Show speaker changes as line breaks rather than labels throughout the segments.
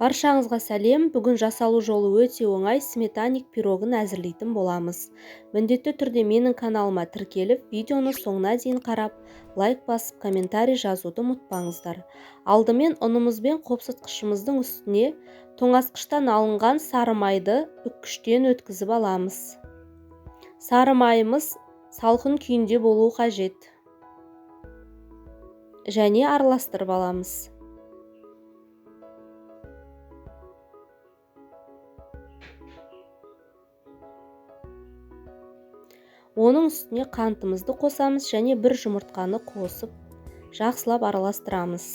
Баршаңызға сәлем. Бүгін жасалу жолы өте оңай сметанник пирогын әзірлейтін боламыз. Міндетті түрде менің каналыма тіркеліп, видеоны соңына дейін қарап, лайк басып, комментарий жазуды ұмытпаңыздар. Алдымен ұнымыз бен қопсытқышымыздың үстіне тоңазытқыштан алынған сары майды үккіштен өткізіп аламыз. Сары майымыз салқын күйінде болуы қажет. Және араластырып аламыз. Оның үстіне қантымызды қосамыз және бір жұмыртқаны қосып, жақсылап араластырамыз.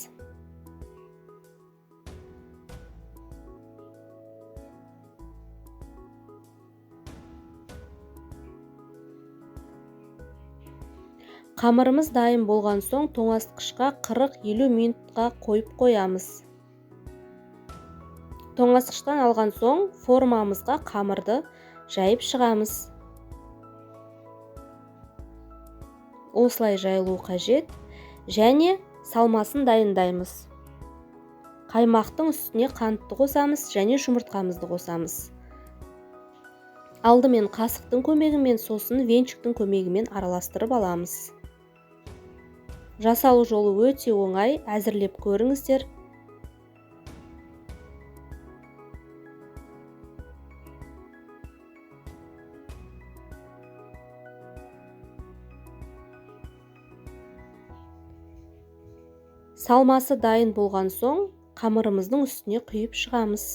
Қамырымыз дайын болған соң тоңазытқышқа 40-50 минутқа қойып қоямыз. Тоңазытқыштан алған соң формамызға қамырды жайып шығамыз. Осылай жайылу қажет. Және салмасын дайындаймыз. Қаймақтың үстіне қантты қосамыз және жұмыртқамызды қосамыз. Алдымен қасықтың көмегімен, сосын венчиктің көмегімен араластырып аламыз. Жасалу жолы өте оңай, әзірлеп көріңіздер. Салмасы дайын болған соң қамырымыздың үстіне құйып шығамыз.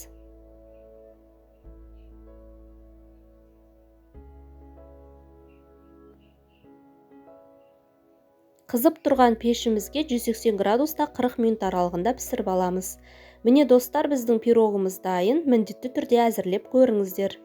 Қызып тұрған пешімізге 180 градуста 40 минут аралығында пісіріп аламыз. Міне достар, біздің пирогымыз дайын, міндетті түрде әзірлеп көріңіздер.